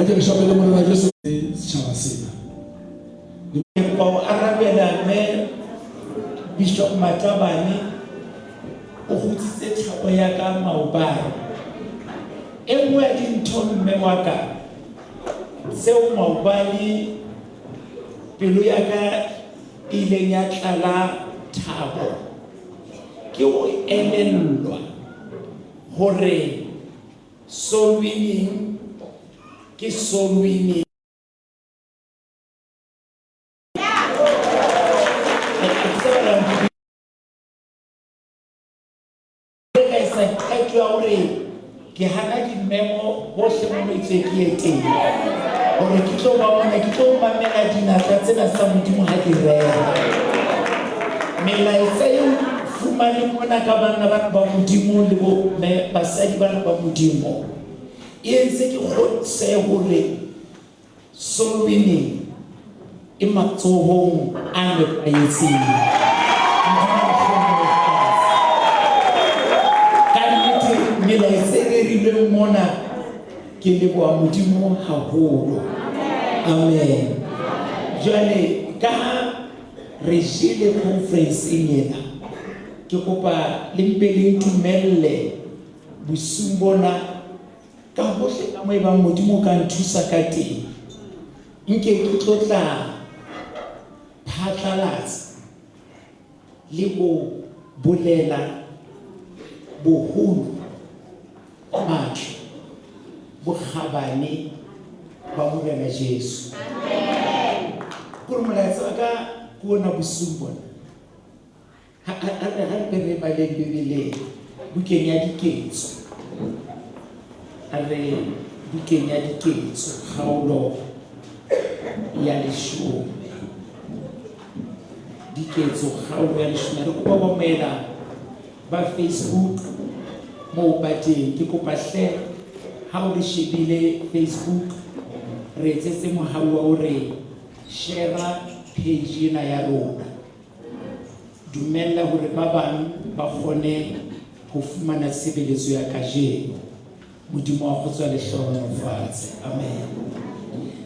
A ke re shapele Morena Jesu setjhaba sena. Ke kopa ho arabela mme Bishop Matabane o kgutsitse thabo ya ka maobane. E nngwe ya dintho mme wa ka tseo maobane pelo ya ka e ileng ya tlala thabo ke ho elellwa hore soul winning ke soul winning. Ka etsa qeto ya hore ke hana dimemo hohle mo itswe ke ye teng hore ke tlo ba mona ke tlo mamela dinatla tsena tsa Modimo ha di rera. Melaetsa eo fumane mona ka banna bana ba Modimo le bo basadi bana ba Modimo e entse ke kgodisehe hore Soul winning e matsohong a nepahetseng. Modimo a hlohonolofatse. Ka nnete melaetsa e rerilweng mona ke leboha Modimo haholo. Amen. Jwale ka ha re jele conference-eng ena, ke kopa le mpe le ntumelle bosiung bona Ka hohle ka mo ebang Modimo o ka nthusa ka teng, nke ke tlo tla phatlalatsa le ho bolela boholo, matla, bokgabane ba Morena Jesu. Kore molaetsa wa ka ke ona bosiung bona. Ha re mpe re baleng Bibeleng, bukeng ya Diketso. A re bukeng ya Diketso, kgaolo ya leshome. Diketso, kgaolo ya leshome. Re kopa ho amohela ba Facebook moo ba teng. Ke kopa hle ha o re shebile Facebook, re etsetse mohau wa hore share page ena ya rona. Dumella hore ba bang ba kgone ho fumana tshebeletso ya kajeno. Modimo wa kgotso a le hlohonolofatse. Amen.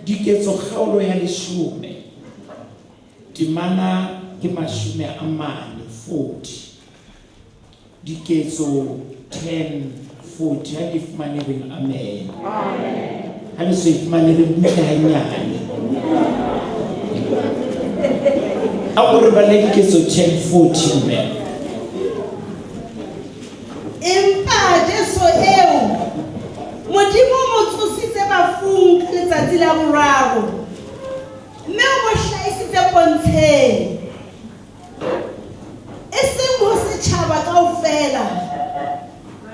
Diketso kgaolo ya leshome, temana ke 40, 40. Diketso 10:40 ha le fumane reng amen. Ha le so e fumane re butle hanyane. A ko re bale Diketso 10:40 mme. Empa Jesu eo, Modimo o mo tsositse bafung ka letsatsi la boraro, mme o mo hlahisitse pontsheng. E seng ho setjhaba kaofela,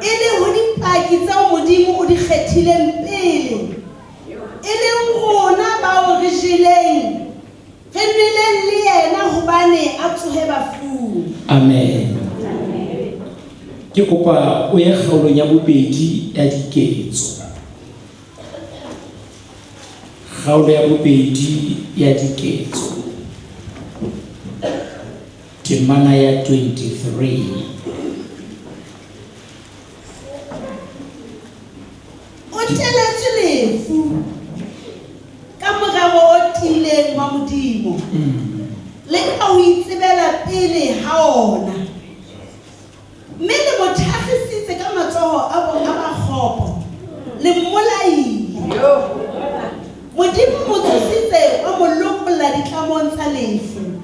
e le ho dipaki tseo Modimo o di kgethileng pele, e leng rona bao re jeleng, re nweleng le yena hobane a tsohe bafung. Amen. Ke kopa o ye kgaolong ya bobedi ya Diketso. Kgaolo ya bobedi ya Diketso, temana ya 23. O teletswe lefu ka morero o tiileng wa Modimo le ka ho itsebela pele ha ona. Mme le mo thakgisitse ka matsoho a bo a ba kgopo, le mmolaile. Modimo o mo tsositse, wa mo lokolla ditlamong tsa lefu,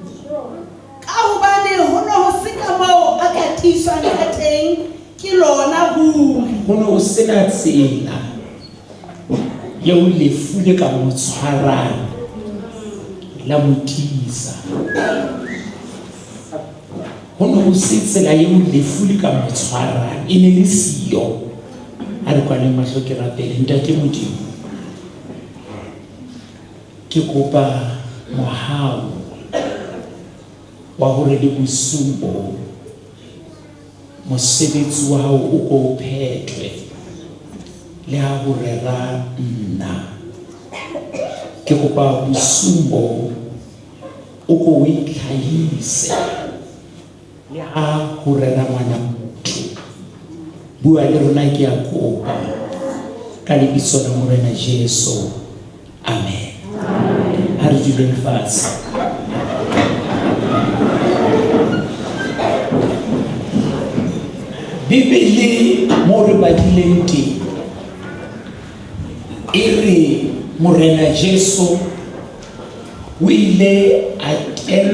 kahobane ho no ho se kamoo a ka tiiswang kateng ke lona ruri. Ho ne ho se na tsela eo lefu le ka mo tshwarang la mo tiisa. Ho ne ho se tsela eo lefu le ka mo tshwarang, e ne le siyo. A re kwaleng mahlo ke rapele. Ntate Modimo, ke kopa mohau wa hore le bosiung bo mosebetsi wa hao o ko o phethwe le ha ho rera nna. Ke kopa bosiung bo O ko o itlhahise le ha ho rera ngwana motho. Bua le rona ke a kopa ka lebitso la Morena Jesu. Amen. Ha re duleng fatshe. Bibele mo re badileng teng e re Morena Jesu o ile a tela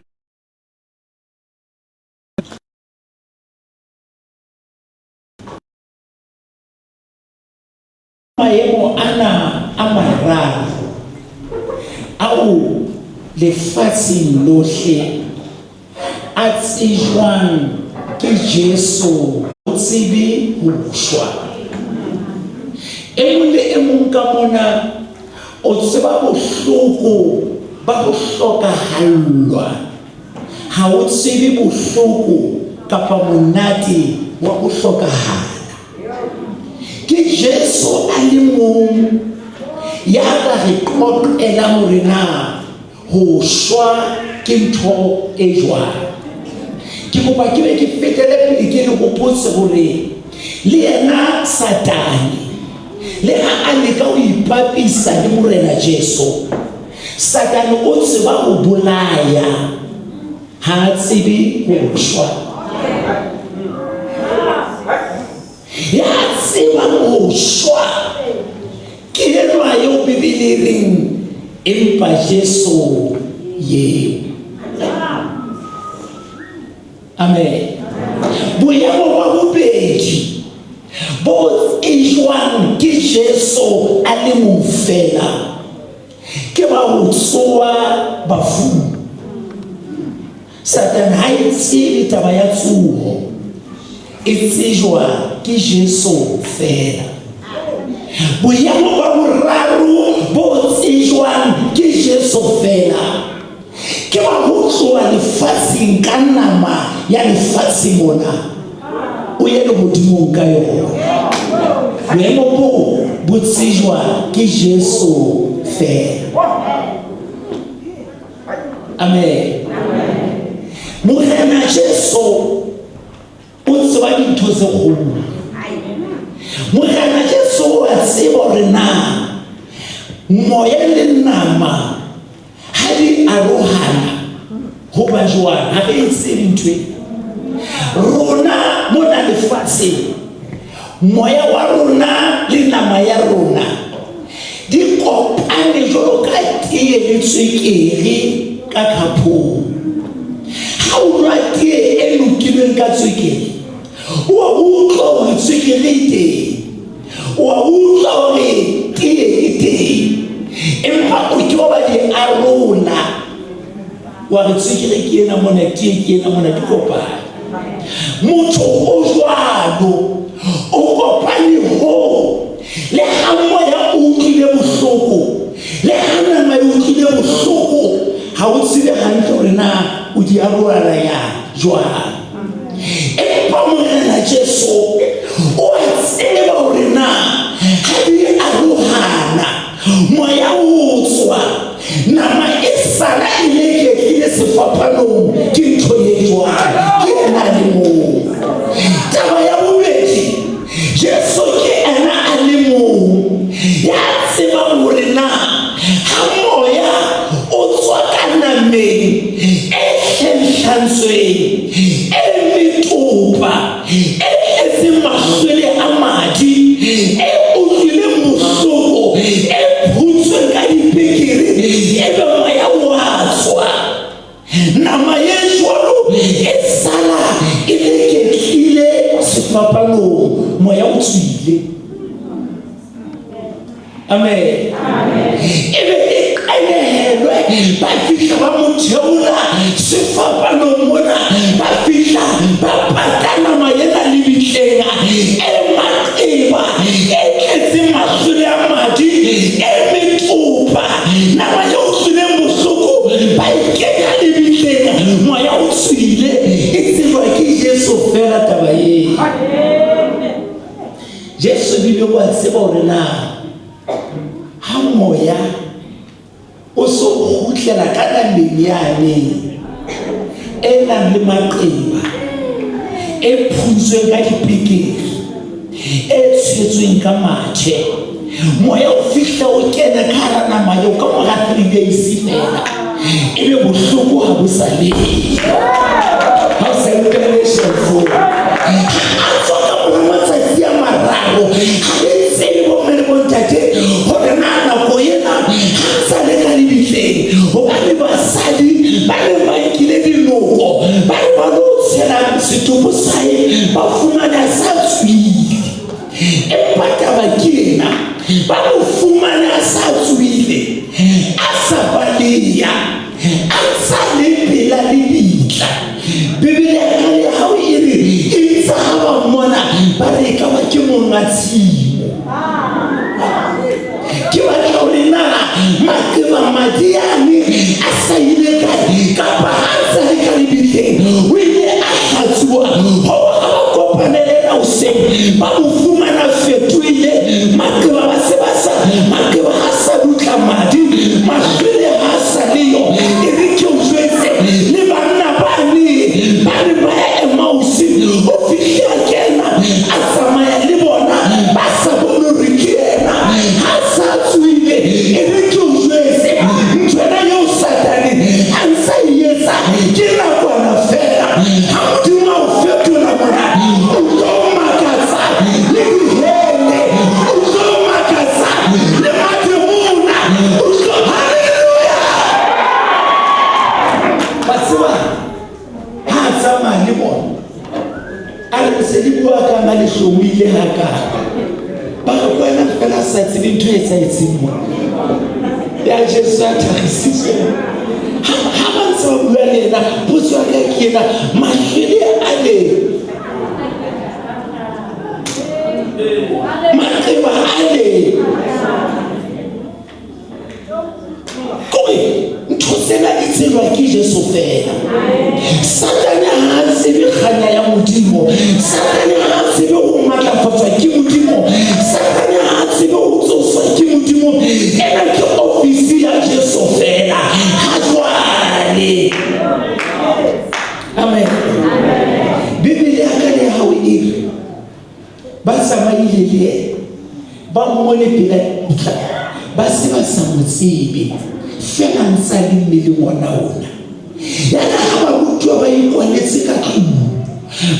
Maemo ana a mararo ao lefatsheng lohle a tsejwang ke Jesu o tsebe ho shwa. E mong le e mong ka mona o tseba bohloko ba ho hlokahallwa. Ha o tsebe bohloko kapa monate wa ho hlokahala. Ke Jesu a le mong ya ka re qoqelang hore na ho shwa ke ntho e jwang. Ke kopa ke be ke fetele pele ke le hopotse hore le yena Satane le ha a leka ho ipapisa le Morena Jesu, Satane o tseba ho bolaya. Ha a tsebe ho shwa. Ya tsebang ho shwa ke enwa eo Bibele e reng empa Jesu eo. Amen. Boemo ba bobedi bo tsejwang ke Jesu a le mong fela ke ba ho tsoa bafung. Satane ha e tsebe taba ya tsoho, e tsejwa ke Jesu fela. Boemo ba boraro bo tsejwang ke Jesu fela ke ba ho tloha lefatsheng ka nama ya lefatshe mona o ye lehodimong ka yona. Boemo boo bo tsejwa ke Jesu fela. Amen. Morena Jesu o tseba dintho tse kgolo. Morena Jesu o a tseba hore na moya le nama ha di arohana ho ba jwang. Ha re e tsebe ntho e. Rona mona lefatsheng moya wa rona le nama ya rona di kopane jwalo ka tee le tswekere ka khaphong. Ha o nwa tee e lokilweng ka tswekere, o a utlwa hore tswekere e teng, o a utlwa hore tee e teng, empa o ke wa ba di arola wa re tswekere ke ena mona, tee ke ena mona, di kopane. Motho o jwalo o kopane hoo le ha moya o utlwile bohloko, le ha nama e utlwile bohloko, ha o tsebe hantle hore na o di arola ya jwang. Empa Morena Jesu o a tseba hore na ha di arohana, moya o tswa, nama e sala e leketlile sefapanong, ke ntho e jwang? Ke yena a le mong. Taba ya bobedi, Jesu ke ena a le mong ya tsebang hore na ha moya o tswa ka nameng e hlenhlantsweng, e metopa, e tletseng mahlwele a madi, e utlwileng bohloko, e phuntsweng ka dipekere, ebe moya wa tswa. Nama e jwalo e sala e leketlile sefapanong, moya o tswile. Amen. E be e qenehelwe, ba fihla ba mo theola sefapanong mona, ba fihla ba pata nama ena lebitleng e maqeba, e tletseng mahlwele a madi, e metopa, nama e utlwileng bohloko, ba e kenya lebitleng, moya o tswile. E tsejwa ke Jesu fela taba eo. Jesu ebile o a tseba hore na ha moya o so kgutlela ka nameng yane e nang le maqeba, e phuntsweng ka dipekere, e tshwetsweng ka mathe, Moya o fihla o kena ka hara nama eo ka mora 3 days fela, ebe bohloko ha bo sa leyo. Ha o sa utlwele shelfong, a tswa ka mora matsatsi a 3, ha re tsebe, bomme le bontate, hore na nako ena ha ntsa le ka lebitleng, hobane basadi ba ne ba nkile dinoko, ba ne ba lo tshela setopo sae, ba fumane a sa tswile. Empa taba ke ena, ba mo fumane a sa tswile, a sa baleya, a ntsa le pela lebitla. Bibele ya ka le hao e re e ntse ha ba mmona, ba re e ka ba ke monga tshimo. Ke batla hore na maqeba madi ane a sa ile kae, kapa ha ntse le ka lebitleng o ile a hlatsuwa hoo ha ba kopane le ena hoseng, ba mo fumana fetohile maqeba, ba se ba sa maqeba ha sa dutla madi, mahlwele ha sa leyo. E re ke o jwetse, le banna bane ba ne ba ya Emausi, o fihle a kena, a tsamaya le bona, ba sa bone hore ke yena ha sa tswile. E re ke o jwetse, nthwena eo Satane a ntsa e etsa ke nakwana fela. Ha Modimo a o fetola mona, o tlo makatsa le dihele, o tlo makatsa le mademona, o tlo, halleluja. Ba tseba ha a tsamaya le bona, a re se le bua ka nga le hlomoile hakana, ba re ko wena fela a sa tsebe ntho e etsahetseng mona ya Jesu a thagisitswe. Ha ba ntse ba bua le ena, potso ya ka ke ena: mahlwele a le, maqeba a le, kore ntho tsena di tsejwa ke Jesu fela. Satane ha a tsebe kganya ya Modimo, Satane ha a tsebe ho matlafatswa ke Modimo, Satane ha a tsebe ho tsoswa ke Modimo. Ena ke ofisi ya Jesu fela ha jwale. Amen. Bibele ya ka le hao e re ba tsamaile le yena, ba mmone pela tla, ba se ba sa mo tsebe fela, ntsa le mmeleng ona ona. Yana ha barutuwa ba ikwaletse ka tlung,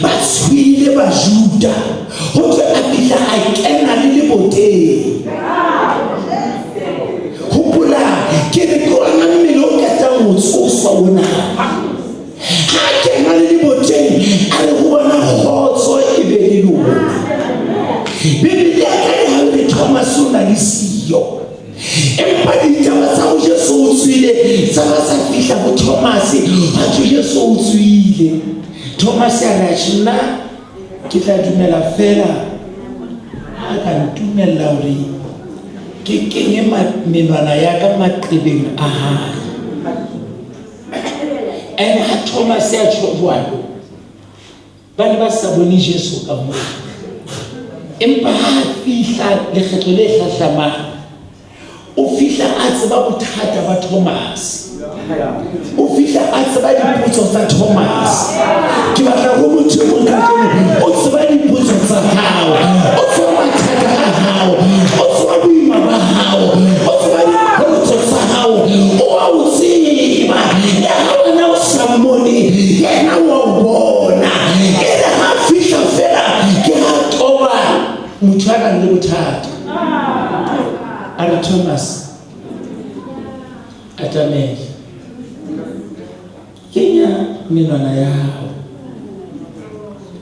ba tshwile Bajuda, ho thwe a fihla a kena le leboteng. Hopola, ke re ke ona mmele o qetang ho tsoswa ona. Ha kena le leboteng, a re ho bona, "Kgotso e be le lona." Bibele ya ka le ha re Thomas o na le siyo, empa ditaba tsa ho Jesu o tswile tsa ba sa fihla ho Thomas. Ha thwe Jesu o tswile, Thomas a re, "Atjhe, nna ke tla dumela fela ha ka ntumella hore ke kenye menwana ya ka maqebeng a hae." And ha Thomas a tjho jwalo, ba ne ba sa bone Jesu ka moo. Empa ha a fihla lekgetlo le hlahlamang, o fihla a tseba bothata ba Thomas, o fihla a tseba dipotso tsa Thomas. Ke batla ho motho e mong kajeno, o tseba dipotso tsa hao, o tseba mathata a hao, o tseba boima ba hao, o tseba dipotso tsa hao, o a o tseba. Le ha wena o sa mmone, yena wa o bona. E re ha fihla fela, ke ha toba motho a nang le bothata, a re, "Thomas, atamela, kenya menwana ya hao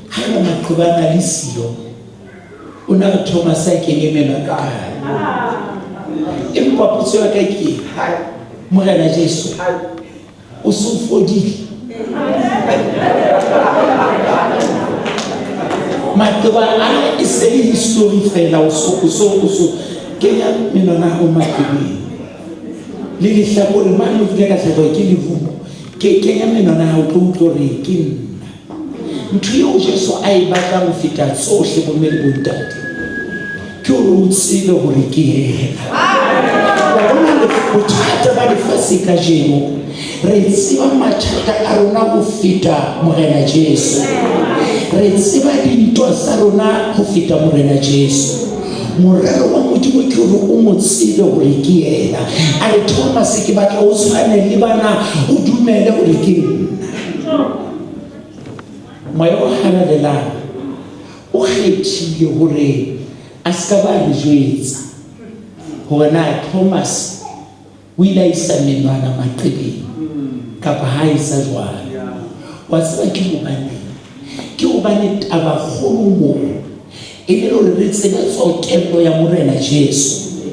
haeba maqeba a na le siyo." O na re Thomas a kenye menwana kae? Empa potso ya ka ke, Morena Jesu, o se o fodile maqeba a, e se le history fela. O so kenya menwana hao maqebeng le lehlakore mane o kile ka hlahlwa ke lerumo, ke kenya menwana hao, tlo utlwa hore ke nna. Ntho eo Jesu a e batlang ho feta tsohle, bomme le bontate, ke hore o tsebe hore ke yena. Wa bona, bothata ba lefatshe kajeno, re tseba mathata a rona ho feta Morena Jesu, re tseba dintwa tsa rona ho feta Morena Jesu. Morero wa Modimo ke hore o mo tsebe hore ke yena. A re, Thomas, ke batla o tshwane le bana, o dumele hore ke nna. Moya o Halalelang o kgethile hore a se ka ba re jwetsa hore na Thomas o ile a isa menwana maqebeng kapa ha a etsa jwalo. Wa tseba ke hobaneng? Ke hobane tabakgolo moo e le hore re tsebe tsotello ya Morena Jesu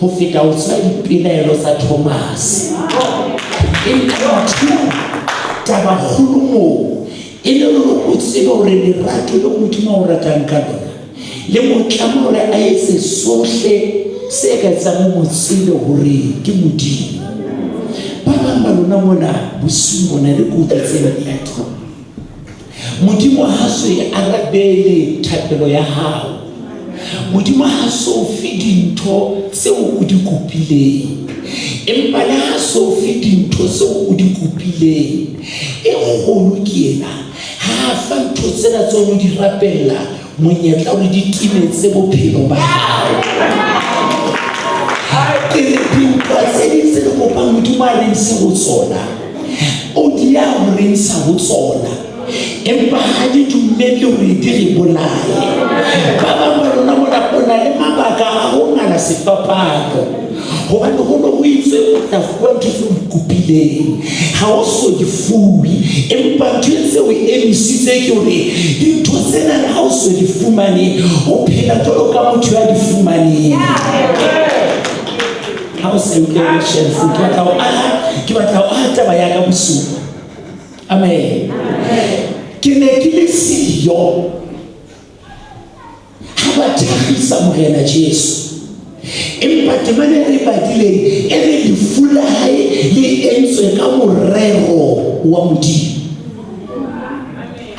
ho feta ho tseba dipelaelo tsa Thomas. Empa tabakgolo moo e le hore o tsebe hore lerato leo Modimo a o ratang ka lona le mo tlama hore a etse sohle se ka etsang o mo tsebe hore ke Modimo. Ba bang ba lona mona bosiung bona re ke utlwetse nnete. Modimo ha so e arabele thapelo ya hao. Modimo ha so fe dintho tseo o di kopileng. Empa le ha so fe dintho tseo o di kopileng, e kgolo ke ena, ha a fa ntho tsena tseo o di rapella monyetla hore di timetse bophelo ba hao. Ke re dintwa tse ding tse re kopang Modimo a re ntshe ho tsona, o di ya ho re ntsha ho tsona, empa ha di dumelle hore di re bolaye. Ba bang ba lona mona o na le mabaka a ho ngala sefapano, hobane ho ne ho itswe o tla fuwa ntho tseo o di kopileng, ha o so di fuwe, empa ntho e ntse o emisitse ke hore dintho tsena le ha o so di fumane, o phela jwalo ka motho ya di fumaneng. Ha o sa utlwe shelf, ke batla ho aha, ke batla ho aha taba ya ka bosiu. Amen. Ke ne ke le siyo ha ba thakgisa Morena Jesu. Empa temana e re badileng e re lefu la hae le entswe ka morero wa Modimo.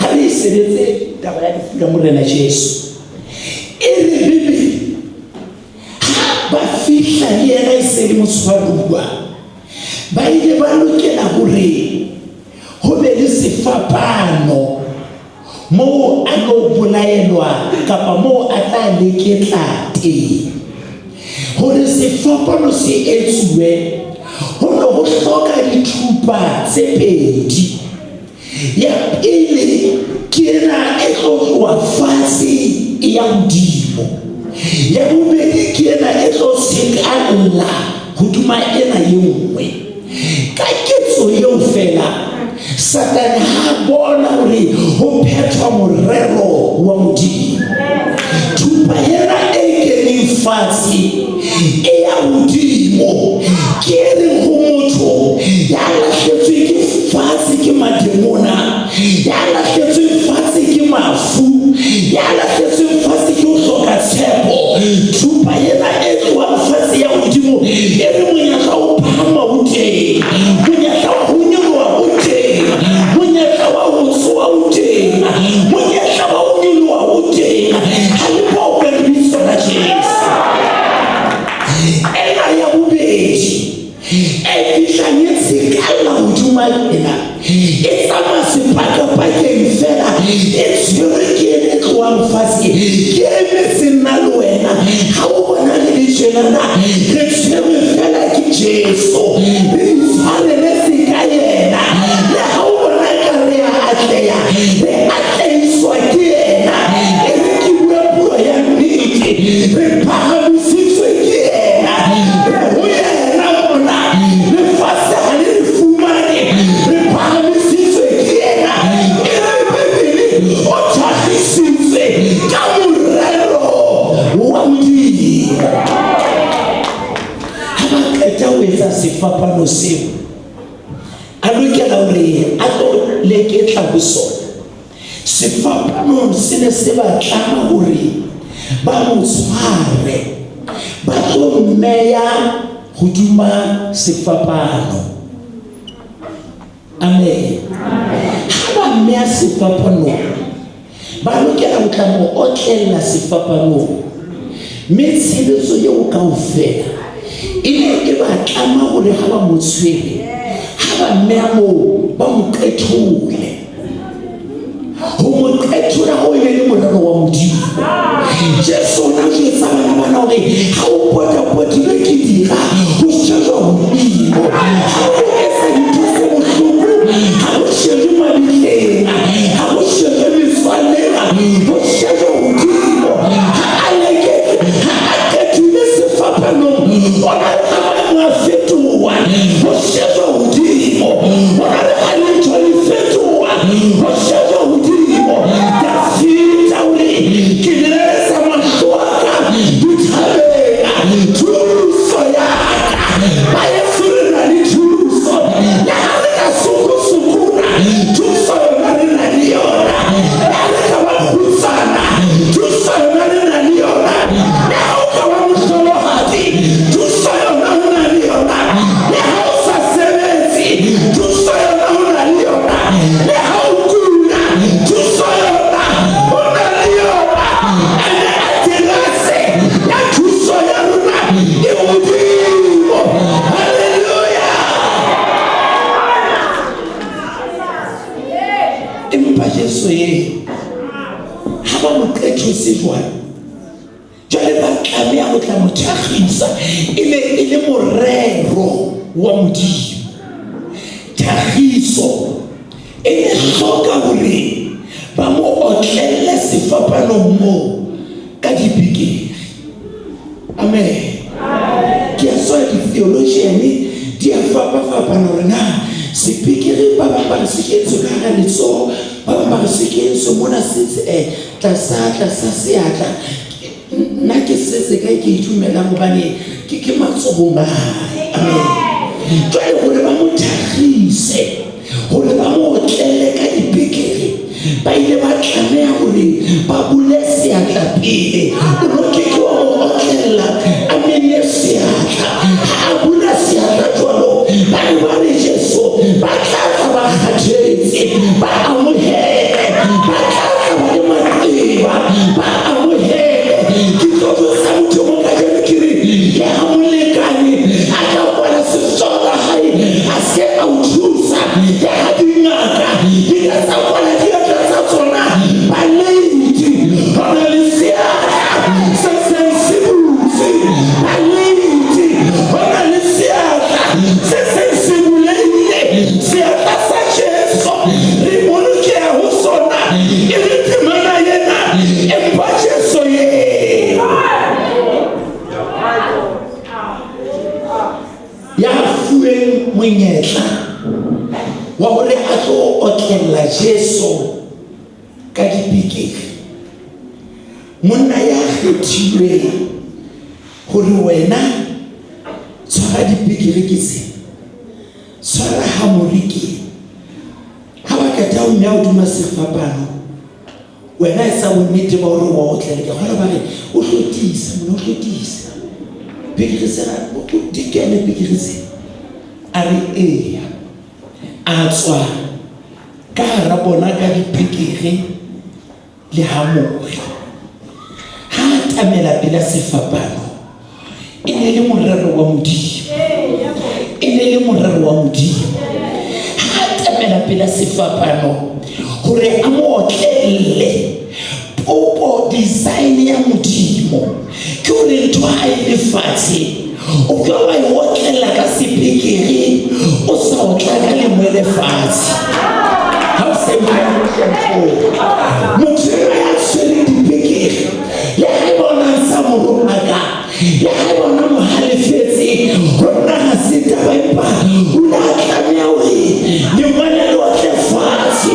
Ha re e sebetse taba ya lefu la Morena Jesu. E re Bibele ha ba fihla le yena e se le motshwaruwa, ba ile ba lokela hore ho be le sefapano moo a tlo bolaelwa kapa moo a tla leketla teng. Hore sefapano se etsuwe, ho ne ho hloka dithupa tse pedi. Ya pele ke ena e tlo tloha fatshe e ya hodimo. Ya bobedi ke ena e tlo tshekalla hodima ena e nngwe. Ka ketso eo feela, Satane ha a bona hore ho phethwa morero wa Modimo. Thupa ena e keneng fatshe e ya hodimo ke e reng ho motho ya lahletsweng ke fatshe ke mademona, ya lahletsweng fatshe ke mafu, ya lahletsweng fatshe ke ho hloka tshepo. Thupa ena e tlohang fatshe ya hodimo e re monyetla o phahama o teng, monyetla wa ho nyoloha o teng, monyetla wa ho tsoha o teng, monyetla wa ho nyoloha o teng. Ha le bope lebitso la Jesu. Ena ya bobedi e fihlang e tshekalla hodima ena, e tsamaya sepakapakeng fela, e tshwerwe ke ena e tlohang fatshe, ke emetse nna le wena. Ha o bona re le tjenana, re tshwerwe fela ke Jesu, re itshwareletse ka yena. Le ha o bona ka re a atleha, re atlehiswa ke yena. E re ke bue puo ya nnete, re phahamisitswe ke yena, re ho yena mona, lefatshe ha le re fumane, re phahamisitswe ke yena. E re Bibele o thakgisitswe ka morero wa Modimo. Ha ba qeta ho etsa sefapano seo, a lokela hore a tlo leketla ho sona. Sefapano se ne se ba tlama hore ba mo tshware, ba tlo mmeya hodima sefapano. Amen. Ha ba mmeya sefapanong, ba lokela ho tla mo otlella sefapanong, mme tshebetso eo kaofela e ne e ba tlama hore ha ba mo tshwere, ha ba mmeya moo, ba mo qethole. Ho mo qethola ho e ne le morero wa Modimo. Jesu o ne a jwetsa bana bana hore ha o potapotilwe ke dira, ho shejwa hodimo. Ha o etsa dintho tse bohloko, ha ho shejwe mabitleng, ha ho shejwe metswalleng, ho shejwa hodimo. Ha a leke, ha a qethile sefapanong, o na le ha maemo a fetoha, ho shejwa hodimo. Ho na le ha lintho li fetoha, ho shejwa hodimo. Dafita o re, Ke leleletsa mahlo a ka dithabeng, thuso ya ka. Baheso re na le thuso, le ha re ka sokosokona, thuso yona re na le yona. Le ha re ka ba kgutsana, thuso yona re na le yona. Le ha o ka ba mohlolohadi, thuso yona o na le yona. Le ha o sa sebetse, thuso yona o na le yona. Le ha o kula, thuso yona o na le yona. Ene aterese ya thuso ya rona e hodimo. Haleluya! Empa Jesu eo ha ba mo qethose jwalo, jwale ba tlameha ho tla mo thakgisa. E ne e le morero wa Modimo. Thakgiso e ne hloka hore ba mo otlelle sefapanong moo ka dipikiri. Amen. Ke a tswa di-theologian di a fapafapana hore na sepikiri ba bang ba re se kentswe ka hara letsoho, ba bang ba re se kentswe mona se tlasa tlasa seatla. Nna ke setse kae ke itumelang hobane ke ke matsohong a hae. Amen. Jwale hore ba mo thakgise, hore ba mo otlelle ka dipikiri, ba ile ba tlameha hore ba bule seatla pele. O no ke ke wa mo otlella a menne seatla. Ha a bula seatla jwalo, ba ne ba re Jesu ba tla tla ba kgathetse, ba amohele, ba tla tla ba le maqeba, ba amohele. Ke tlo jwetsa motho mong kajeno ke re, le ha molekane a ka kwala sefahleho sa hae, a se ke a o thusa, le ha dingaka di ka tsa kwala diatla tsa tsona, baleiti ho na le seatla se seng se butse, baleiti ho na le seatla se seng se bulehile, seatla sa Jesu re bolokeha ho sona. E le temana ena, empa Jesu eo ya fuweng monyetla wa hore a tlo otlella Jesu ka dipikiri, monna ya kgethilweng hore wena tshwara dipikiri ke tse, tshwara hamore ke, ha ba qeta ho mmea hodima sefapano, wena etsa bonnete ba hore wa otlele. Ke kgolwa ba re o hlotisa mona, o hlotisa pikiri tsena, di kene pikiri tsena. A re eya, a tswa ka hara bona ka dipikiri le hamore. Ha a atamela pela sefapano, e ne le morero wa Modimo. E ne le morero wa Modimo. Ha a atamela pela sefapano hore a mo otlelle, popo design ya Modimo ke hore ntho ha e le fatshe o ka wa e otlella ka sepikiri, o sa otla ka lengwele fatshe. Ha o se motho enwa ya tshwereng dipikiri, le ha eba o na ntsha moroaka, le ha eba o na mo halefetse, ho nna ha se taba, empa o ne a tlameha hore lengwele le otle fatshe.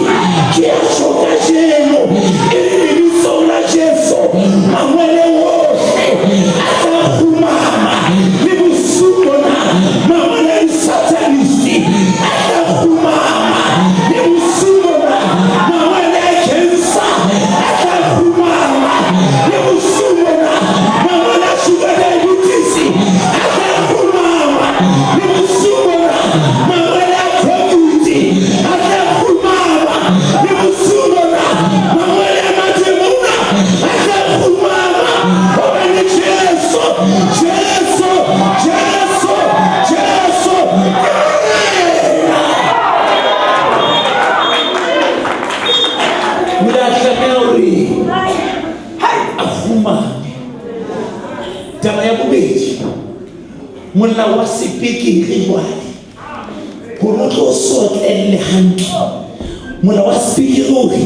Ke a tjho kajeno, e le lebitsong la Jesu, mangwele wohle a tla kgumama le bosiu bona. Mangwele a disatanist a tla kgumama le bosiu bona. Mangwele a cancer a tla kgumama le bosiu bona. Mangwele a sugar diabetes a tla kgumama. Taba ya bobedi, molao wa sepekere jwale hore o tlo sotlelle hantle. Molao wa sepekere o re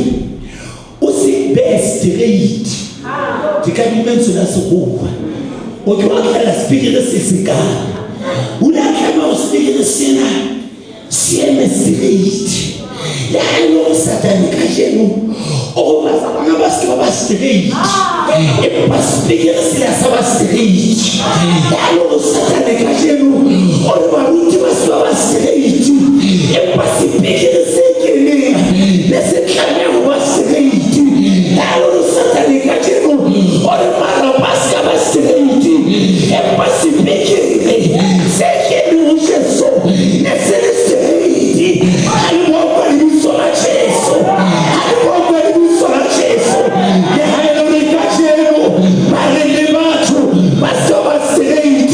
o se behe straight. Ke ka dimentswe la sekgowa. O tlo otlela sepekere se sekana. O ile a tlameha ho sepekere sena se eme straight. Le ha e le hore Satane kajeno o re batla bana ba se ke ba ba straight, empa sepekere se la sa ba straight. Le ha e le hore Satane kajeno o re baruti ba se ba ba straight, empa sepekere se keneng ne se tlameha ho ba straight. Le ha e le hore Satane kajeno o re malapa a se ka ba straight, empa sepekere se keneng ho Jesu ne se le straight. Ha le bokwe lebitso la Jesu, ha le bokwe lebitso la Jesu. Le ha e le hore kajeno ba re le batho ba se ba straight,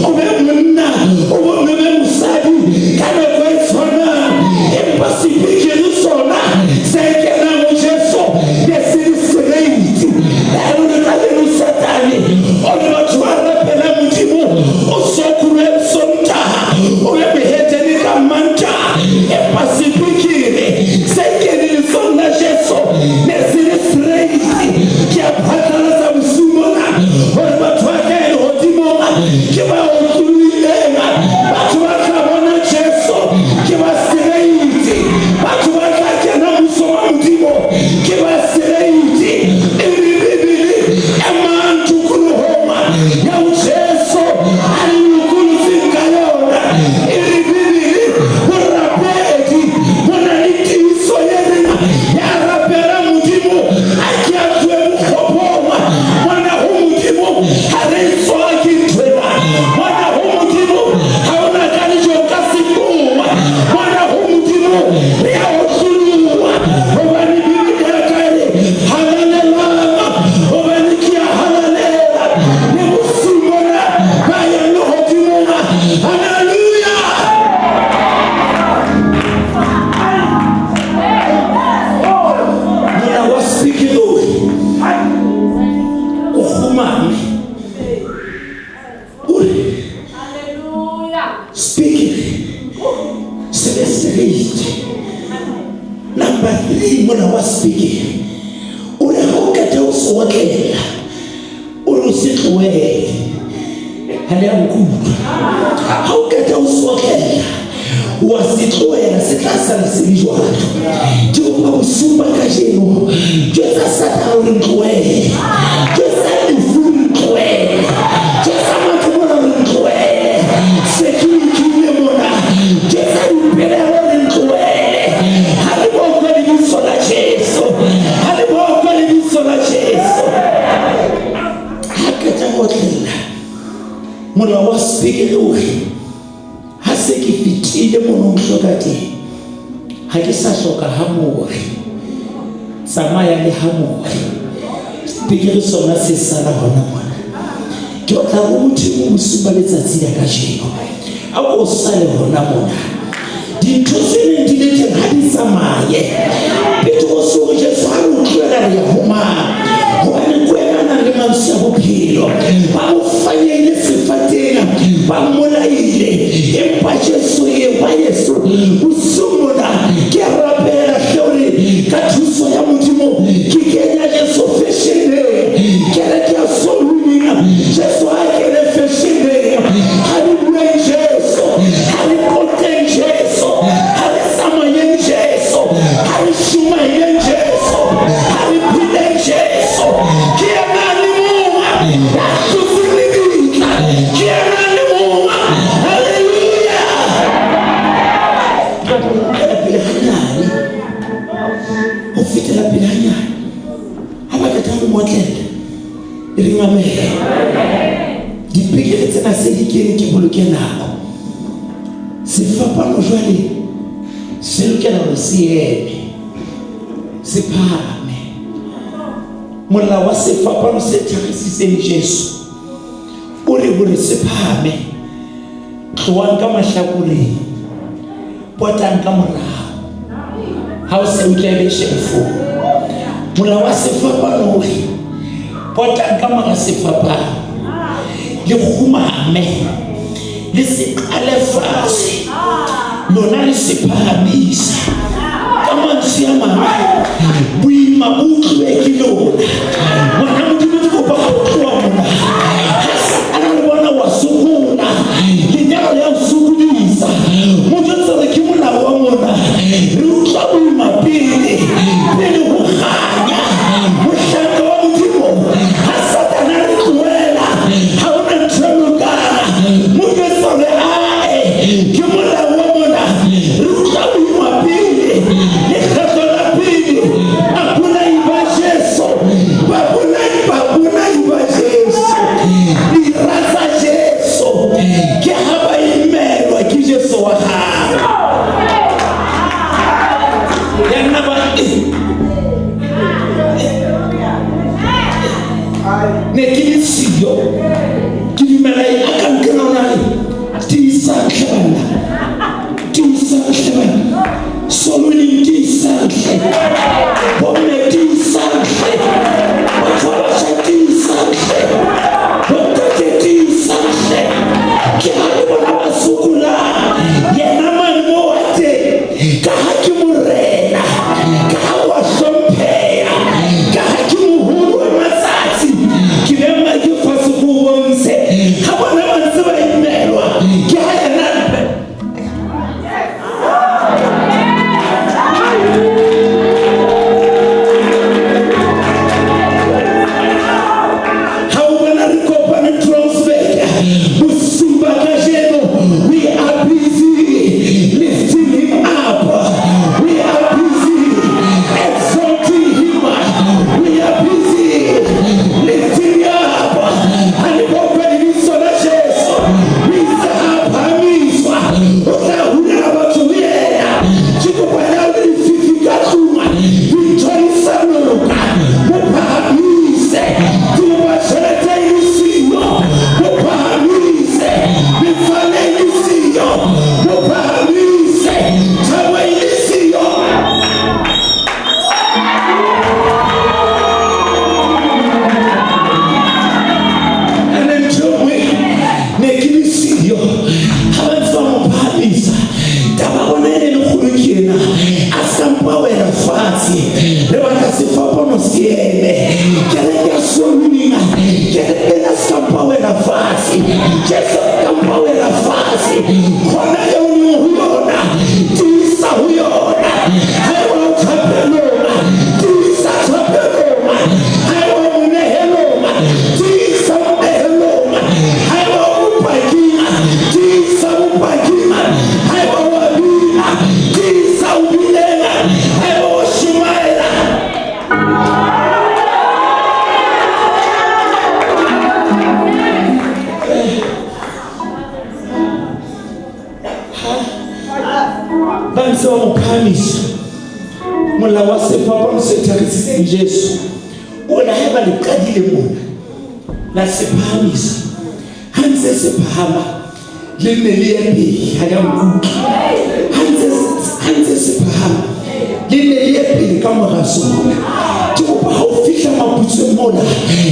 o be monna o be o be mosadi ka nako e tshwanang, empa sepekere sona se kenang ho Jesu ne se le straight. Le ha e le hore kajeno Satane o re batho ba rapela Modimo o sokolwe Sontaha, o be mohetene ka Mantaha, empa sepekere se keneng letsong la Jesu ne se le straight. Ke a phatlalatsa bosiu bona hore batho ba ka ya lehodimong ke ba otlolohileng. Batho ba tla bona Jesu ke ba straight. Batho ba tla kena mmusong wa Modimo ke ba straight. E re Bibele emang tokolohong ya ho Jesu a le lokolotseng ka yona. E re Bibele borapedi bo na le tiiso e reng ya rapela Modimo a ke a tlohe bokgopong. Mona ho Modimo ha re tswake nthwena. Mona ho Modimo ha hona ka lejo ka sekowa. Mona ho Modimo re a otloloha hobane Bibele ya ka e re halalelang hobane ke a halalela. Le bosiu bona ba yang lehodimong. Hallelujah! Molao wa sepekere o re o kgumame o re sepekere se be straight. Number 3, molao wa sepekere o re ha o qeta ho se otlela o re o se tlohele. Ha le a nkutlwa? Ha o qeta ho se otlela wa se tlohela, se tla sala se le jwalo. Ke kopa bosiu ba kajeno jwetsa Satane hore ntlohele, jwetsa lefu ntlohele, jwetsa mathomona hore ntlohele, se ke lokile mona, jwetsa dipelaelo hore ntlohele. Ha le bokwe lebitso la Jesu, ha le bokwe lebitso la Jesu. Ha qeta ho otlela molao wa sepekere o re ha se ke fetile mono o hloka teng, ha ke sa hloka hamore, tsamaya le hamore. Sepekere sona se sala hona mona. Ke batla ho Modimo bosiu ba letsatsi la kajeno a ko sale hona mona. Dintho tse neng di le teng ha di tsamaye. Petrose o re Jesu ha re o tlohela re ya ho mang? Hobane ke wena a nang le mantswe a bophelo. Ba mo fanyehile sefateng, ba mmolaile, empa Jesu eo wa Yesu bosiu mona ke a rapela hle hore ka thuso ya Modimo ke kenya Jesu feshene. Kereke ya Soul Winning, Jesu ha kene feshene. Ha re bueng Jesu, ha re qoqeng Jesu, ha re tsamayeng Jesu, ha re shumaeleng Jesu, ha re pheleng Jesu. Ke yena a le mong ya hlotseng lebitla, ke yena a le mong. Hallelujah! Ke batla ho fetela pele hanyane, ho fetela pele hanyane. Ha ba qeta ho mo otlela, e reng amen. Dipekere tsena se di kene ke boloke nako. Sefapano jwale se lokela hore se eme, se phahame. Molao wa sefapano se thakgisitseng Jesu o re hore se phahame, tlohang ka mahlakoreng, potang ka morao. Ha o se utlwa ebe shefo. Molao wa sefapano o re potang ka mora sefapano. Le kgumame, le se qale fatshe, lona le se phahamise. Ka mantswe a mang, boima bo utlwe ke lona. Ngwana Modimo, ke kopa ha o tloha mona, ha Satane a le bona wa sokola, lenyalo le a o sokodisa, mo jwetse hore ke molao wa mona. Re utlwa boima pele, pele ho kganya. Mohlanka wa Modimo, ha Satane a re tlohela, ha hona ntho e lokang. Mo jwetse hore ae, ke molao wa mona. Re utlwa boima pele, lekgetlo la pele, babolai ba Jesu, babolai ba Jesu, dira tsa Jesu, ke ha ba imelwa ke Jesu wa hae. Ya nna ba ne ke le siyo, ke dumela a ka nkena ona re tiisang hle banna, tiisang hle banna, soul winning tiisang hle, bomme tiisang hle, batho ba batjha tiisang hle, bontate tiisang hle. Ke ha le bona ba sokolang, yena mane mo wa teng, ka ha ke morena, ka ha wa hlompheha, ka ha ke moholo wa matsatsi, ke be ke fatshe ko bontshe. Ha bona ba ntse ba imelwa, ke ha yena. Ha o bona re kopane Trompsburg bosiu ba kajeno, we are busy lifting him up, we are busy exalting him, we are busy lifting up. Ha le bokwe lebitso la Jesu, o itse ha phahamiswa, o tla hulela batho ho yena. Ke kopa le ha o le lefifi ka tlung, dintho di sa loka, mo phahamise. Ke kopa tjhelete e le siyo, mo phahamise. Metswalle e le siyo, mo phahamise. Thabo e le siyo. Ene ntho e nngwe, ne ke le siyo ha ba ntse ba mo phahamisa. Taba bona e ne le kgolo ke ena, a ska mpa wela fatshe. Re batla sefapano se eme. Kereke ya soul winning, kereke ena se ka mpa wela fatshe. Jesu a ska mpa wela fatshe. Khona eo leng ho yona, tiisa ho yona. Haeba o thapelong, tiisa thapelong. Haeba o monehelong, tiisa monehelong. Haeba o bopaking, tiisa bopaking. Haeba o a bina, tiisa o bineng. Haeba o shumaela. Ba ntse ba mo phahamisa, molao wa sefapano se tharisitseng Jesu o re haeba le qadile mona la se phahamisa, ha ntse se phahama le nne le ye pele. Ha le a nkutlwa? Ha ntse se phahama le nne le ye pele ka mora sona. Ke kopa ha o fihla Maputsweng mona,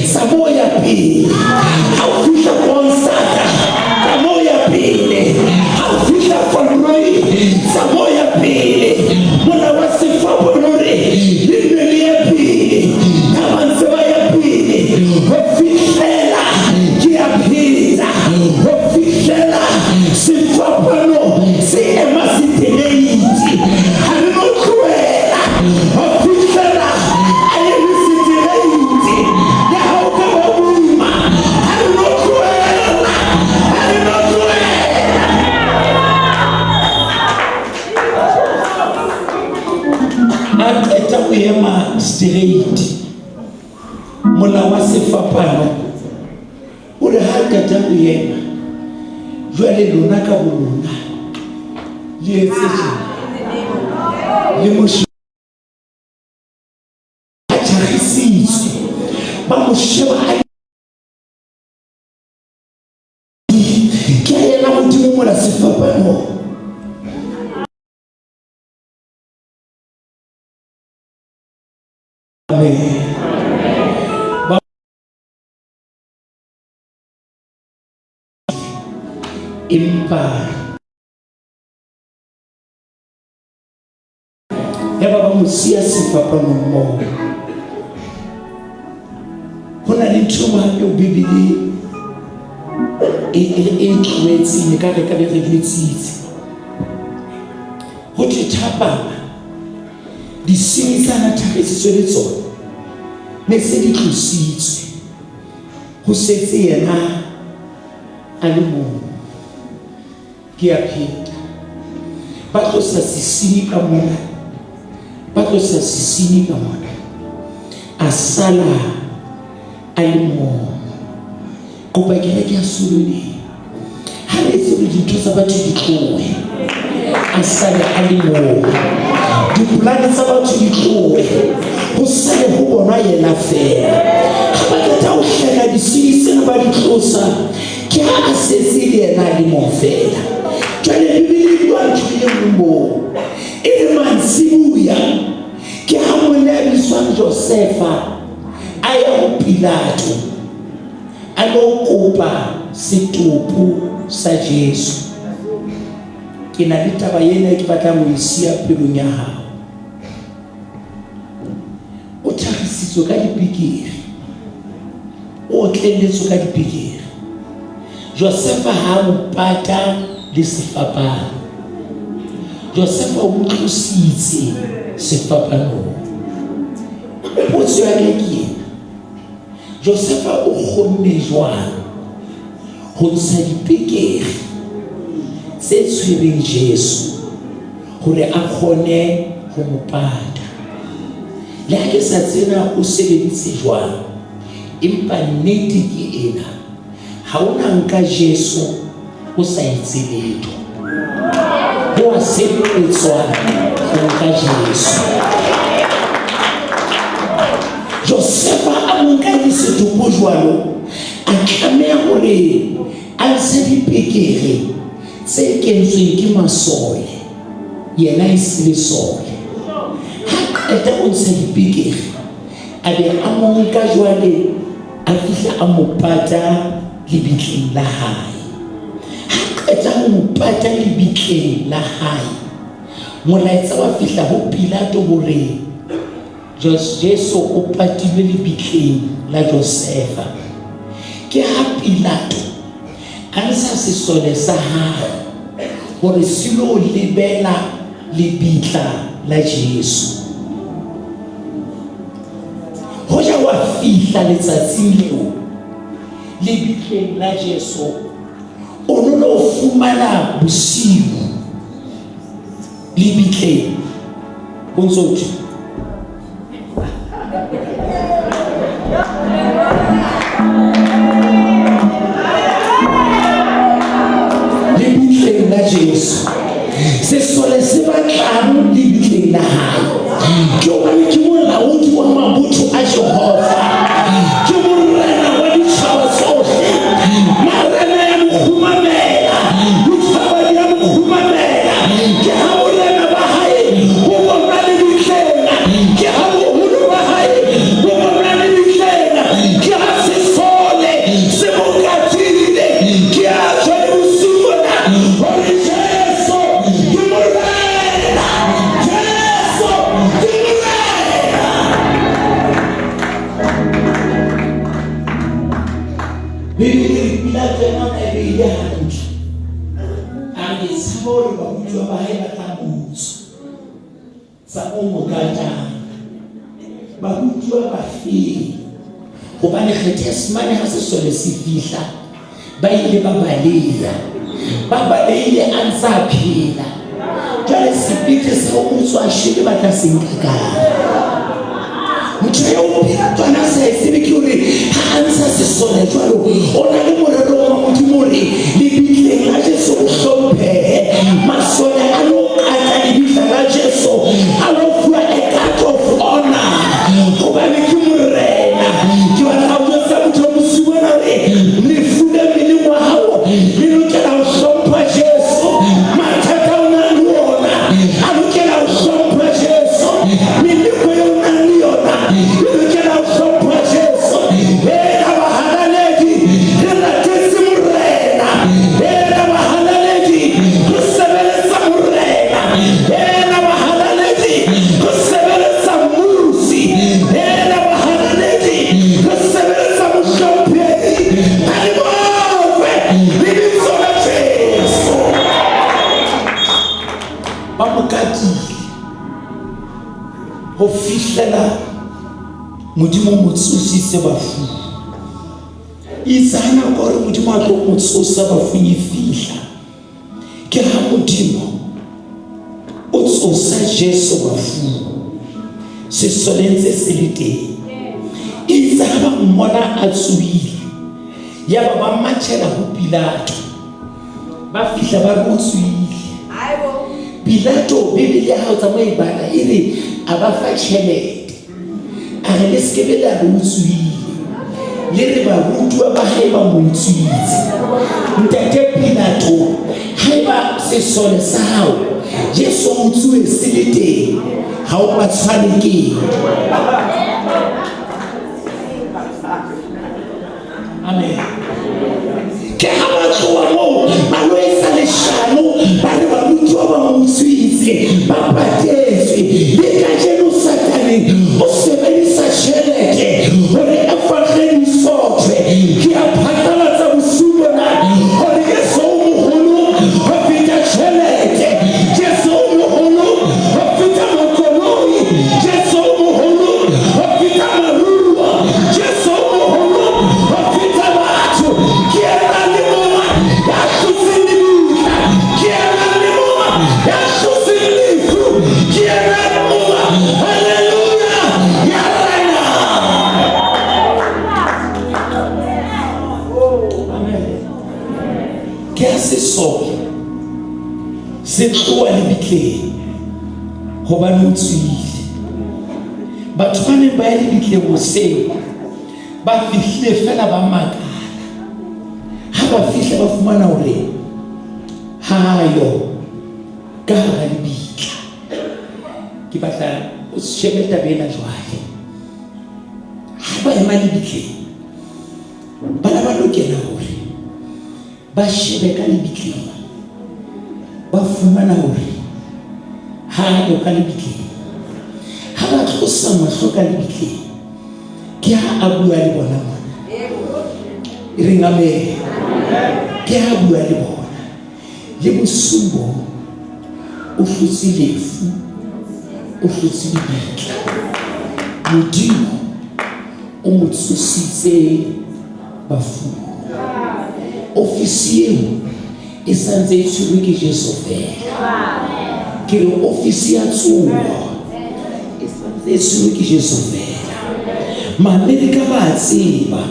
tsamao ya pele. Ha o fihla Konsata, tsamao ya pele. Ha o fihla Vanrooi, tsamao ya pele. Molao wa sefapano re le nne le ye pele. Ha ba ntse ba ya pele ho fihlela, ke a pheta, ho fihlela sefapano se ema setereiti. Ha re no tlohela ho fihlela a eme setereiti. Le ha o ka ba boima, ha re no tlohela, ha re no tlohela. A qeta ho ema straight, molao wa sefapano o re ha qeta ho ema, jwale lona ka bolona le etse tjena, le mo a tjhagisitswe, ba mo sheba a ke a yena hodimo mola sefapanong. Amen. Empa yaba ba mo siya sefapanong moo. Ho na le ntho e nngwe hape eo Bibele e e tlohetseng e ka re ka be re jwetsitse. Ho thwe thapama disenyi tsa na thakgesitswe le tsona ne se di tlositswe. Ho setse yena a le mong. Ke a pheta. Ba tlosa sesenyi ka mona, ba tlosa sesenyi ka mona. A sala a le mong. Kopa kereke ya Solone. Ha re etse hore dintho tsa batho di tlohe. A sale a le mong. Dipolane tsa batho di tlohe. Ho sale ho bonwa yena feela. Ha ba qeta ho hleka disenyi tsena ba di tlosa, ke ha a setse le yena a le mong feela. Jwale Bibele e bua ntho e le nngwe moo. E re mantsibuya ke ha monna ya bitswang Josefa a ya ho Pilato a lo kopa setopo sa Jesu. Ke na le taba ena e ke batlang ho e siya pelong ya hao. O thakgisitswe ka dipikiri, o otlelletswe ka dipikiri. Josefa ha a mo pata le sefapano. Josefa o mo tlositse sefapanong. Potso ya ka ke ena. Josefa o kgonne jwang ho ntsha dipekere tse tshwereng Jesu hore a kgone ho mo pata? Le ha ke sa tsena o sebeditse jwang, empa nnete ke ena, ha o na nka Jesu o sa etse letho. Ho a sebetswa ho nka Jesu. Josefa a mo nka e le setopo jwalo, a tlameha hore a ntshe dipekere tse kentsweng ke masole, yena e se lesole. Ha qeta ho ntsha dipekere, a be a mo nka jwale a fihla a mo pata lebitleng la hae. Ha qeta ho mo pata lebitleng la hae, molaetsa wa fihla ho Pilato hore Jesu o patilwe lebitleng la Josefa. Ke ha Pilato a ntsha sesole sa hae hore se lo lebela lebitla la Jesu. Hoja wa fihla letsatsing leo lebitleng la Jesu, o no lo fumana bosiu lebitleng ho ntso thwe lebitleng la Jesu. Sesole se batlang lebitleng la hae ke hobane ke molaodi wa mabotho a Jehova, ke morena wa ditjhaba tsohle. Marena ya mo kgumamela, ditjhaba di ya mo kgumamela. Ke ha borena ba hae bo bonwa lebitleng, ke ha boholo ba hae bo bonwa lebitleng, ke ha sesole se mo katile. Ke a tjho le bosiu bona hore Jesu ke Morena, Jesu ke Morena. Bibele e re Pilato yena o ne a beile hantle. A re ke tshaba hore barutuwa ba hae ba tla mo utswa. Tsa o mo katang. Barutuwa ba feng? Hobane Gethesemane ha sesole se fihla, ba ile ba baleha. Ba balehile a ntse a phela. Jwale sebete sa ho utswa shwele ba tla se nka kae? Ntho eo Pilato a na sa e tsebe ke hore ha a ntsha sesole jwalo, o na le morero wa Modimo hore lebitleng la Jesu o hlomphehe. Masole a lo kata lebitla la Jesu, a lo fuwa a guard of honor hobane ke morena. Ke batla ho jwetsa motho bosiu bona hore lefu le mmeleng wa hao le lokela ho hlompha Jesu. Mathata o nang le ona a lokela ho hlompha Jesu. Meleko eo o nang le yona e lokela ho hlompha Jesu. Ena bahalaledi, re latetse Morena. Ho fihlela Modimo o mo tsositse bafung. Itse ha nako hore Modimo a tlo mo tsosa bafung e fihla, ke ha Modimo o tsosa Jesu bafung sesole ntse se le teng. Itse ha ba mmona a tsohile, yaba ba matjhela ho Pilato, ba fihla ba re o tsohile. Pilato, Bibele ya hao tsamaya e bala e re a ba fa tjhelete, a re le se ke be la re o tsohile, le re barutuwa ba hae ba mo utswitse. Ntate Pilato, haeba sesole sa hao Jesu o utsuwe se le teng, ha o ba tshwane keng? Amen. Ke ha ba tloha moo ba lo etsa leshano, ba re barutuwa ba mo utswitse, ba patetswe. Le kajeno Satane o sebedisa tjhelete hore evangeli e sothwe. Ke a phatlalatsa bosiu bona hore Jesu o moholo ho feta tjhelete, Jesu o moholo ho feta makoloi, Jesu o moholo ho feta maruo, Jesu o moholo ho feta batho. Ke yena a le mong ya hlotseng lebitla, ke yena a le mong ya hlotseng lefu, ke yena a le mong, haleluya, ya renang. Amen. Ke ha sesole se tloha lebitleng hobane o tswile. Batho ba neng ba ya lebitleng hoseng ba fihlile feela ba makala. Ha ba fihla ba fumana hore ha yo ka hara lebitla. Ke batla o shebe taba ena jwale. Ha ba ema lebitleng, bana ba lokela hore ba shebe ka lebitleng, ba fumana hore ha yo ka lebitleng. Ha ba tlosa mahlo ka lebitleng, ke ha a bua le bona mona. E reng amen. Ke ha a bua le bona. Le bosiung bo o hlotse lefu, o hlotse lebitla. Modimo o mo tsositse bafung. Ofisi eo e sa ntse e tshwerwe ke Jesu feela. Ke re ofisi ya tsoho e sa ntse e tshwerwe ke Jesu feela. Maamerika ba a tseba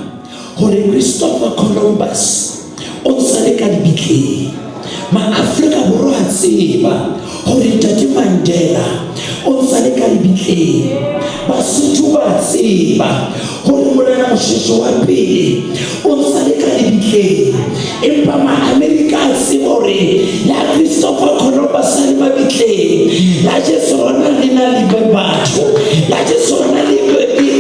hore Christopher Columbus o ntsa le ka lebitleng. Maafrika Borwa a tseba hore Ntate Mandela o ntsa le ka lebitleng. Basotho ba tseba hore Morena Moshoeshoe wa pele o ntsa le ka lebitleng. Empa Maamerika a tseba hore la Christopher Columbus a le mabitleng, la Jesu lona le na le batho, la Jesu lona le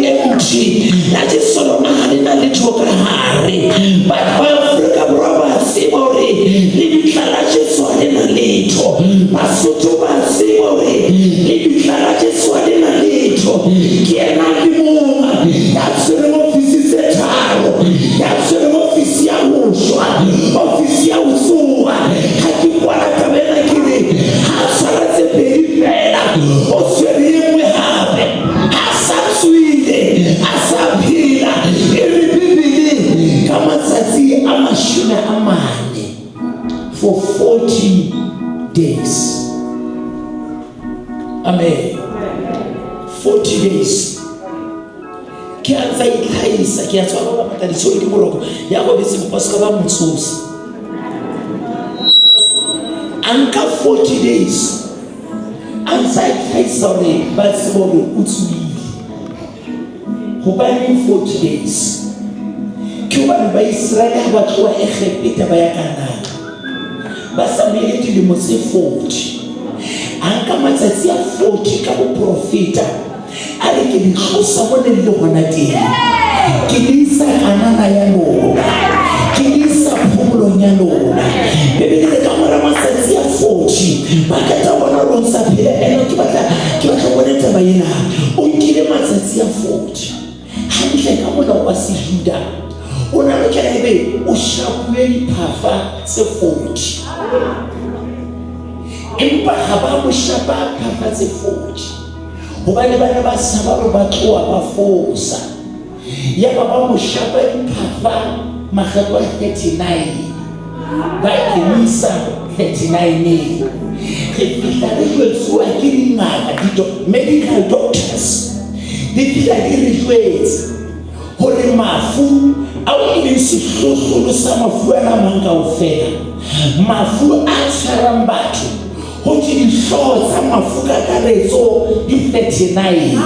empty, la Jesu lona ha le na letho ka hare. Batho ba Afrika Borwa ba tseba hore lebitla la Jesu ha le na letho. Basotho ba tseba hore lebitla la Jesu ha le na letho. Ke yena a le mong ya tshwereng ofisi tse tharo, ya tshwereng ofisi ya ho shwa, ofisi ya ho tsoha. Ha ke kwala taba ena ke re ha tshwara tse pedi feela, o tshwere e nngwe hape. Ha sa tswile, a sa phela, e re Bibele ka matsatsi a 40 for 40 days. Amen. 40 days. Ke a ntsa itlhahisa, ke a tswa ba bangata ditshwere ke boroko, ya robetse mpa se ka ba mo tsosa. A nka 40 days a ntsa itlhahisa hore ba tsebe hore o tsohile. Hobaneng 40 days? Ke hobane Baiseraele ha ba tloha Egepeta ba ya Kanana, ba tsamaile dilemo tse 40. A nka matsatsi a 40 ka boprofeta, a re ke le tlosa mo le le hona teng, ke le isa Kanana ya lona, ke le isa phomolong ya lona. Bibele re ka mora matsatsi a 40 ba qeta bona hore o ntsa phela. Ene ke batla ho bona taba ena. O nkile matsatsi a 40 hantle ka molao wa Sejuda, o na lokela ebe o shapuwe diphafa tse 40, empa ha ba mo shapa phafa tse 40. Hobane ba ne ba tshaba hore ba tloha ba fosa. Yaba ba mo shapa diphafa makgetlo a 39. Ba emisa 39. Re fihla re jwetsuwa ke dingaka, medical doctors. Di fihla di re jwetse hore mafu ao e leng sehlohlolo sa mafu ana a mang kaofela, mafu a tshwarang batho, ho thwe dihlooho tsa mafu kakaretso di 39. Ha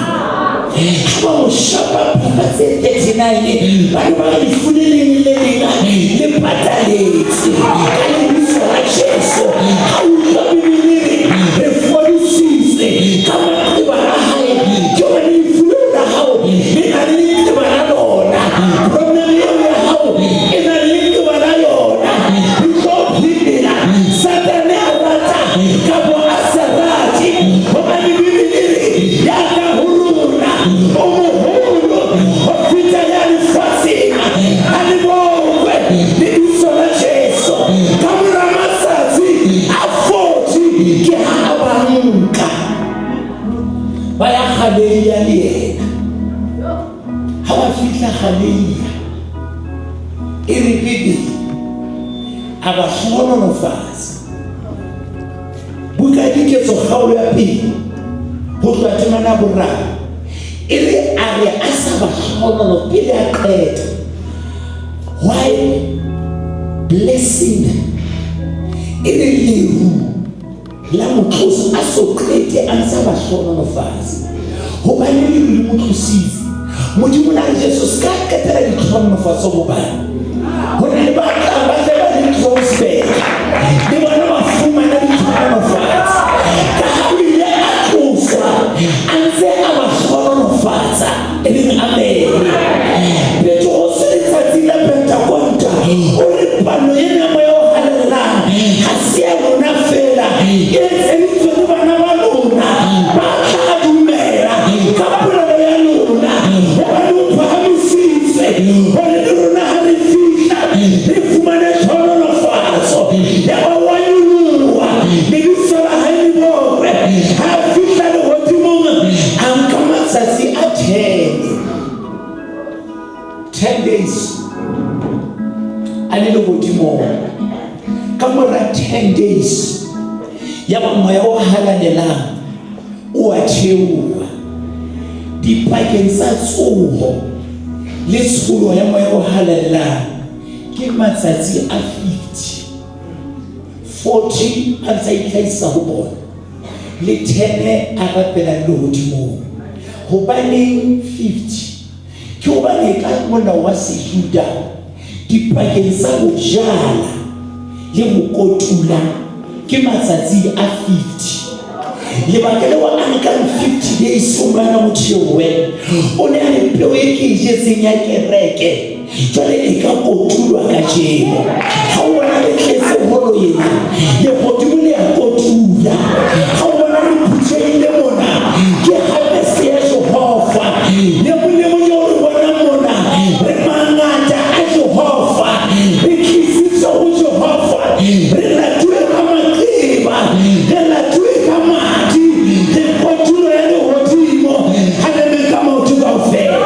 ba mo shapa phafa tse 39, ba ne ba re lefu le leng le le leng le pataletse ka lebitso la Jesu. Ha o utlwa Bibele e re re fodisitswe ka maqeba a hae, ke hobane lefu leo la hao le na le leqeba la lona. Problem eo ya hao e na le leqeba la yona. Re tlo phela Satane a rata kapa a sa rate, hobane Bibele e re ya ka ho rona o moholo ho feta ya lefatsheng. A le bokwe lebitso la Jesu. Ka mora matsatsi a 40 ke ha a ba nka ba ya Galilea le yena. Ha ba fihla Galilea, e re Bibele a ba hlohonolofatsa. Buka ya Diketso kgaolo ya pele ho tloha temana ya boraro e re a re a sa ba hlohonolofa pele a qeta. Why blessing them? E re leru la mo tlosa a so qete a ntse a ba hlohonolofatsa, hobane leru le mo tlositse. Modimo na re Jesu se ka qetela ditlhohonolofatso, hobane ho na le ba tlang ba tle ba le Troosburg le bona ba fumana ditlhohonolofatso. Ka ha o ile a tloswa a ntse a ba hlohonolofatsa, e leng amen. Petrose letsatsing la Pentakonta o re palo ena ya Moya o Halalelang ha se ya lona feela, e etseditswe le bana ba lona ba tla dumela ka polelo ya lona, hobane o phahamisitswe hore le rona ha re fihla re fumane tlhohonolofatso. Yaba wa nyoloha, lebitso la hae le bokwe. Ha a fihla lehodimong a nka matsatsi a 10 days a le lehodimong. Ka mora 10 days yaba Moya o Halalelang o a theoha. Dipakeng tsa tsoho le tsholo ya Moya o Halalelang ke matsatsi a 50. 40 a ntse a itlhahisa ho bona, le 10 a rapela lehodimong. Hobaneng 50? Ke hobane ka molao wa Sejuda dipakeng tsa ho jala le ho kotula ke matsatsi a 50. Lebaka leo a nkang 50 days o moya motho eo o ne a re peo e ke e jetseng ya kereke jwale e ka kotulwa kajeno. Ha o bona re tletse holo ena, lehodimo le a kotula. Ha o bona re phuthehile mona, ke harvest ya Jehova. Le mong le mong eo re bonang mona, re mangata a Jehova. Re tlisitswe ho Jehova, re latuwe ka maqeba, re latuwe ka madi, re kotulo ya lehodimo. Ha re eme ka maoto kaofela.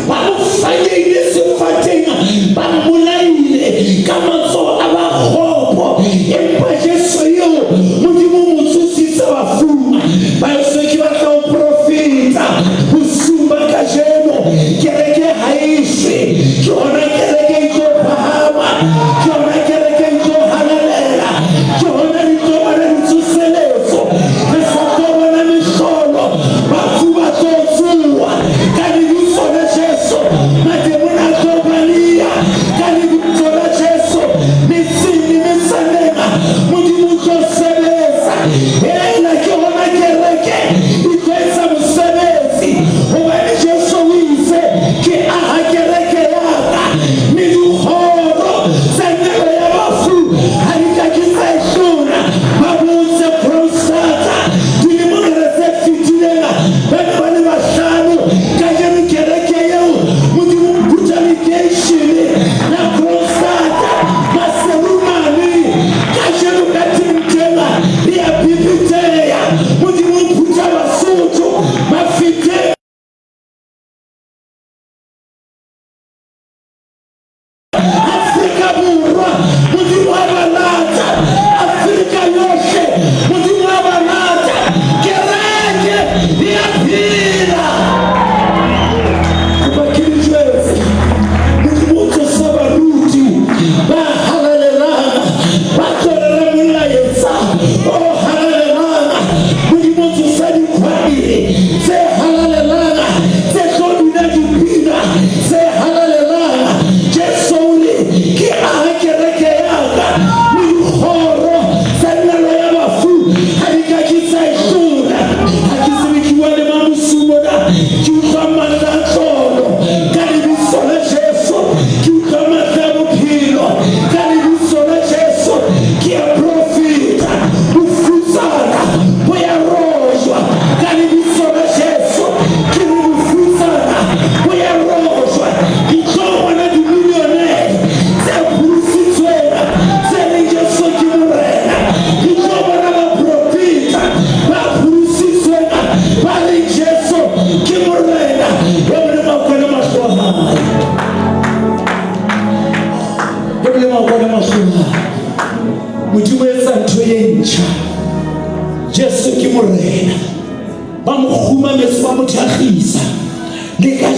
Ba mo fanyehile sefateng, ba mmolaile ka matsoho a ba kgopo, empa Jesu eo Modimo o mo tsositse bafung. Baeso, ke batla ho profeta bosiung ba kajeno. Kereke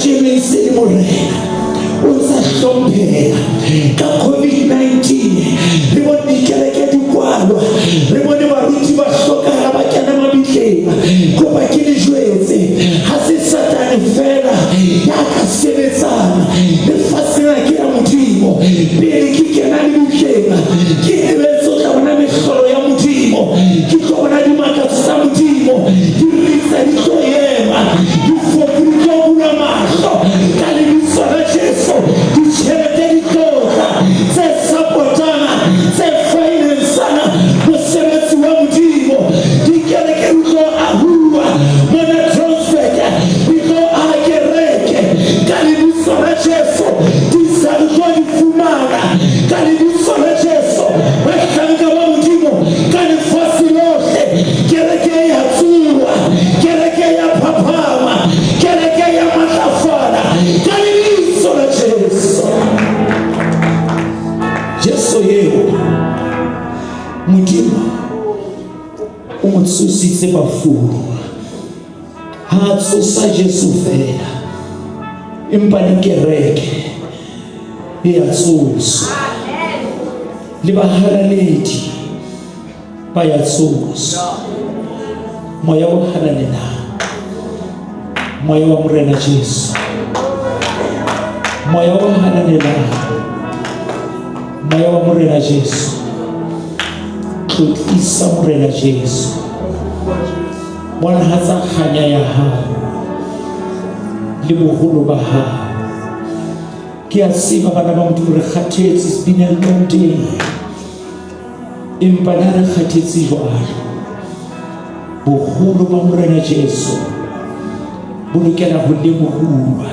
Kajeno e se le morena, o ntsa hlompheha. Ka COVID-19 re bone dikereke di kwalwa, re bone baruti ba hlokahala ba kena mabitleng. Kopa ke le jwetse, ha se Satane fela ya ka sebetsang. Lefatshe lena ke ya Modimo. Pele ke kena lebitleng, ke lebetse o tla bona mehlolo ya Modimo, ke tlo bona dimakatso tsa Modimo, diritsa di tlo ema, difofu di tlo bula mahlo ka lebitso la Jesu, ditjhelete di tlo tla tse supportana, tse finansana mosebetsi wa Modimo, dikereke di tlo ahuwa mona Trompsburg, di tlo aha kereke ka lebitso la Jesu, ditsha di tlo di fumana ka lebitso la Jesu. Bahlanka ba Modimo ka lefatshe lohle, kereke ya tsoha, kereke ya phaphama, kereke ya matlafala ka lebitso la Jesu. Jesu eo Modimo o mo tsositse bafung, ha a tsosa Jesu fela, empa le kereke e a tsoswa, le bahalaledi ba ya tsoswa. Moya o halalelang, moya wa Morena Jesu, moya o halalelang, moya wa Morena Jesu, tlotlisa Morena Jesu, bonahatsa kganya ya hao le boholo ba hao. Ke a tseba bana ba Modimo re kgathetse, it's been a long day, empa le ha re kgathetse jwalo, boholo ba Morena Jesu bo lokela ho lemohuwa,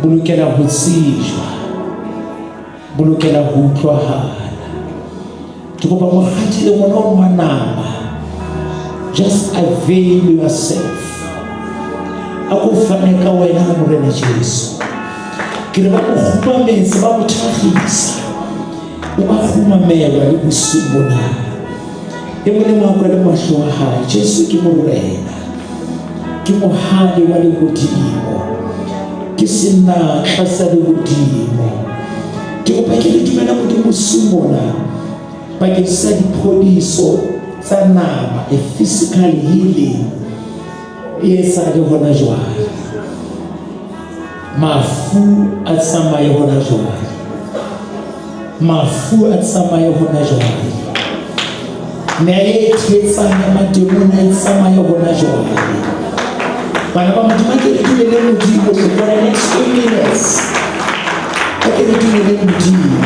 bo lokela ho tsejwa, bo lokela ho utlwahala. Ke kopa mokgathi le ngwana o nwa nama, just avail yourself, a ko fane ka wena ho Morena Jesu. Ke re ba mo kgumametse, ba mo thakgisa, o ba kgumamelwa le bosiu bona. E mong le mong a kwale mahlo a hae. Jesu ke Morena, ke mohale wa lehodimo, ke senatla sa lehodimo. Ke kopa ke le dumela Modimo bosiu bona bakeng sa diphodiso tsa nama, a physical healing e etsahale hona jwale. Mafu a tsamaye hona jwale, mafu a tsamaye hona jwale, meya e thetsang ya mademona e tsamaye hona jwale. Bana ba Modimo, a ke re dumele Modimo for the next 2 minutes. A ke re dumele Modimo.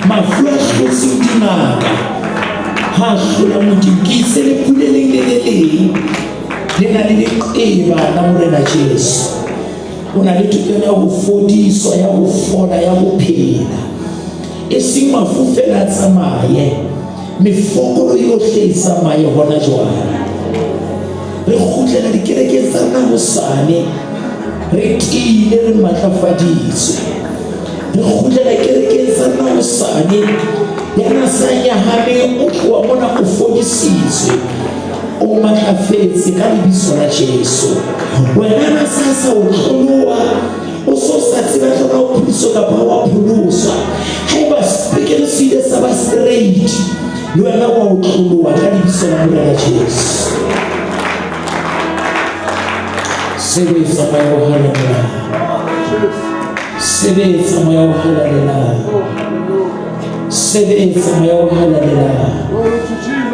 Mafu a hlotseng dingaka ha a hlola Modimo, ke itse lefu le leng le le leng le na le leqeba la Morena Jesu. O na le tokelo ya ho fodiswa, ya ho fola, ya ho phela. E seng mafu fela a tsamaye, mefokolo yohle e tsamaye hona jwale. Re kgutlela dikerekeng tsa rona hosane, re tiile, re matlafaditswe. Re kgutlela kerekeng tsa rona hosane, ya na sa nyahameng o tloha mona o fodisitswe, o matlafetse ka lebitso la Jesu. Wena na sa sa o tloloha, o so sa tseba tlona o pholoswa kapa wa pholoswa, haeba sepekere se ile sa ba straight, le wena wa o tloloha ka lebitso la Morena Jesu. Sebetsa moya o halalelang, sebetsa moya o halalelang, sebetsa moya o halalelang.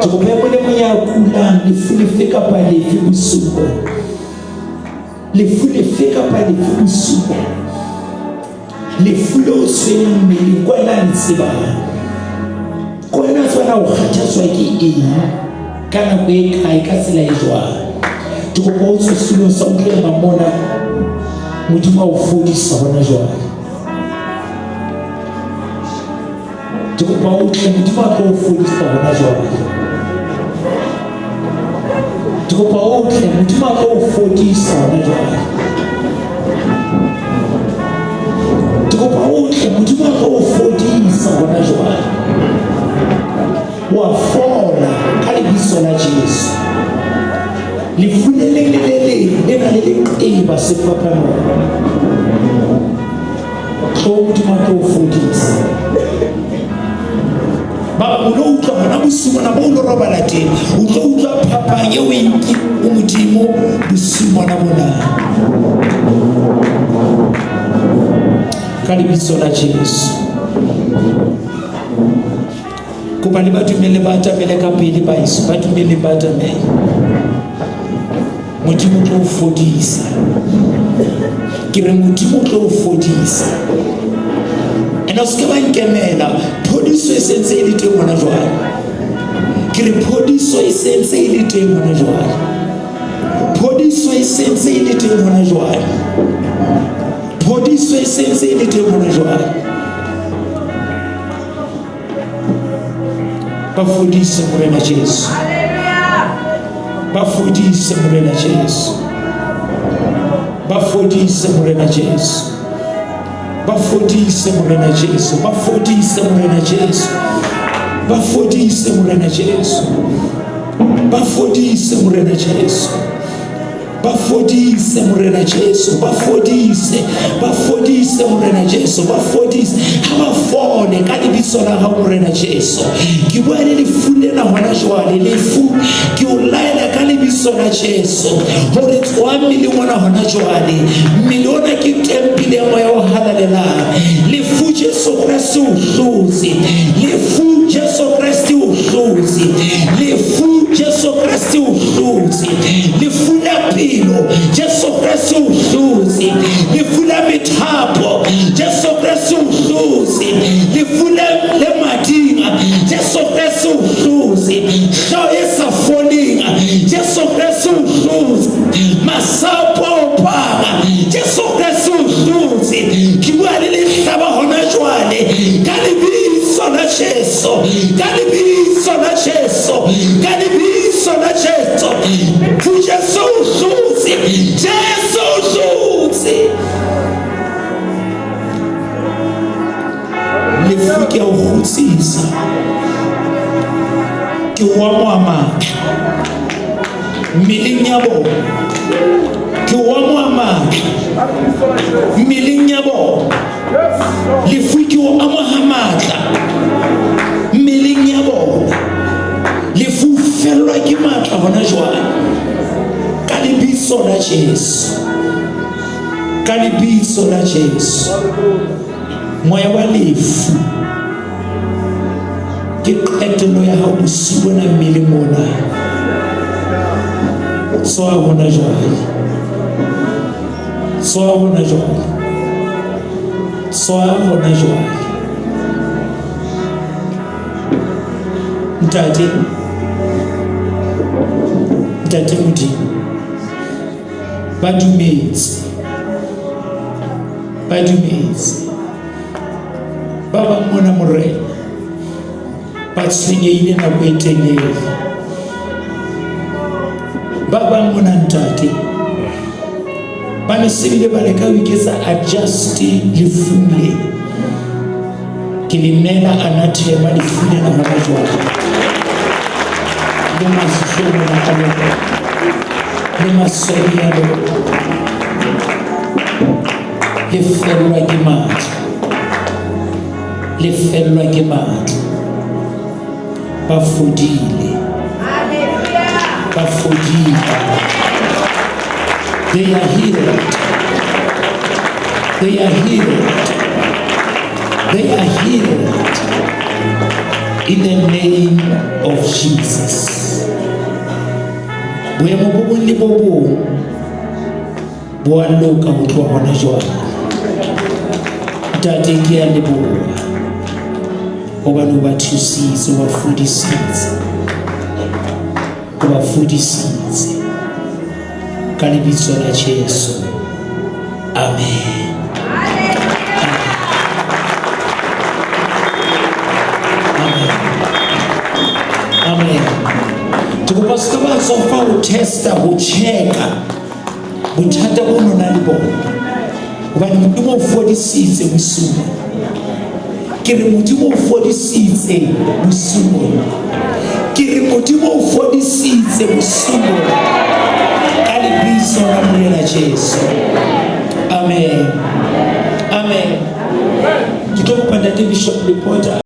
Ke kopa e mong le mong ya kulang lefu lefe kapa lefe bosiu bona, lefu lefe kapa lefe bosiu bona, lefu le o tshwenyang mmeleng, ke wena a le tsebang, ke wena a tsebang o kgathatswa ke eng ka nako e kae, ka tsela e jwang. Ke kopa o tswe setulong sa utlwela mona, Modimo a o fodisa hona jwale. Ke kopa o tle, Modimo a tlo o fodisa hona jwale. Ke kopa o tle, Modimo a tlo o fodisa hona jwale. Ke kopa o tle, Modimo a tlo o fodisa hona jwale. Wa fola ka lebitso la Jesu. Lefu le leng le le leng le na le leqeba. sefapanong. Tlo Modimo a tlo o fodisa. Ba o lo utlwa hona bosiu bona bo o lo robala teng, o tlo utlwa phapang eo e nkileng ho Modimo bosiu bona bona. Ka lebitso la Jesu. Kopa le ba dumele ba atamele ka pele baeso, ba dumele ba atamele. Modimo o tlo o fodisa. Ke re Modimo o tlo o fodisa. Ene o se ke ba nkemela, phodiso e sentse e le teng hona jwale. Ke re phodiso e sentse e le teng hona jwale. Phodiso e sentse e le teng hona jwale. Phodiso e sentse e le teng hona jwale. Ba fodise Morena Jesu. Ba fodise Morena Jesu. Ba fodise Morena Jesu. Ba fodise Morena Jesu. Ba fodise Morena Jesu. Ba fodise Morena Jesu. Ba fodise Morena Jesu. Ba fodise Morena Jesu, ba fodise, ba fodise Morena Jesu, ba fodise. Ha ba fole ka lebitso la hao Morena Jesu. Ke bua le lefu lena hona jwale, lefu ke o laela ka lebitso la Jesu hore tsoa mmeleng ona hona jwale. Mmele ona ke tempele ya moya o halalelang. Lefu Jesu Kreste o hlotse. Lefu Jesu Kreste o hlotse. Lefu Jesu Kreste o hlotse. Lefu la pelo Jesu Kreste o hlotse. Lefu la methapo Jesu Kreste o hlotse. Lefu le mading Jesu Kreste o hlotse. Hlooho e sa foleng Jesu Kreste o hlotse. Masapo a opang Jesu Kreste o hlotse. Ke bua le lehlaba hona jwale ka lebitso la Jesu, ka lebitso la Jesu, ka lebitso la Jesu. Fu Jesu o hlotse, Jesu o hlotse. Lefu ke a o kgutsisa, ke o amoha matla mmeleng ya bona, ke o amoha matla mmeleng ya bona. Lefu ke o amoha matla mmeleng ya bona. Lefu fellwa ke matla hona jwale ka lebitso la Jesu, ka lebitso la Jesu. Moya wa lefu ke qetello ya hao bosiu bona mmeleng ona. Tswa hona jwale, tswa hona jwale, tswa hona jwale. Ntate, Ntate Modimo, ba dumetse, ba dumetse. Ba bang mona Morena ba tshwenyehile nako e telele. Ba bang mona Ntate ba ne se bile ba leka ho iketsa adjust lefung le. Ke le neela anathema lefu lena hona jwale. Le mahlohonolo a lona, le maswabi a lona, le fellwa ke matla, le fellwa ke matla. Ba fodile, ba fodile. They are healed. They are healed. They are healed. In the name of Jesus. Boemo bo bong le bo bong bo a loka ho tloha hona jwale. Ntate, ke a leboha hobane o ba thusitse, o ba fodisitse, o ba fodisitse ka lebitso la Jesu. Amen. Amen. Amen. Ke kopa se ka ba tsofa ho testa, ho checka bothata bo nona le bona, hobane Modimo o fodisitse bosiu bona. Ke re Modimo o fodisitse bosiu bona. Ke re Modimo o fodisitse bosiu bona ka lebitso Lebitso la Morena Jesu. Amen. Amen. Ke tlo kopa Ntate Bishop Lepota.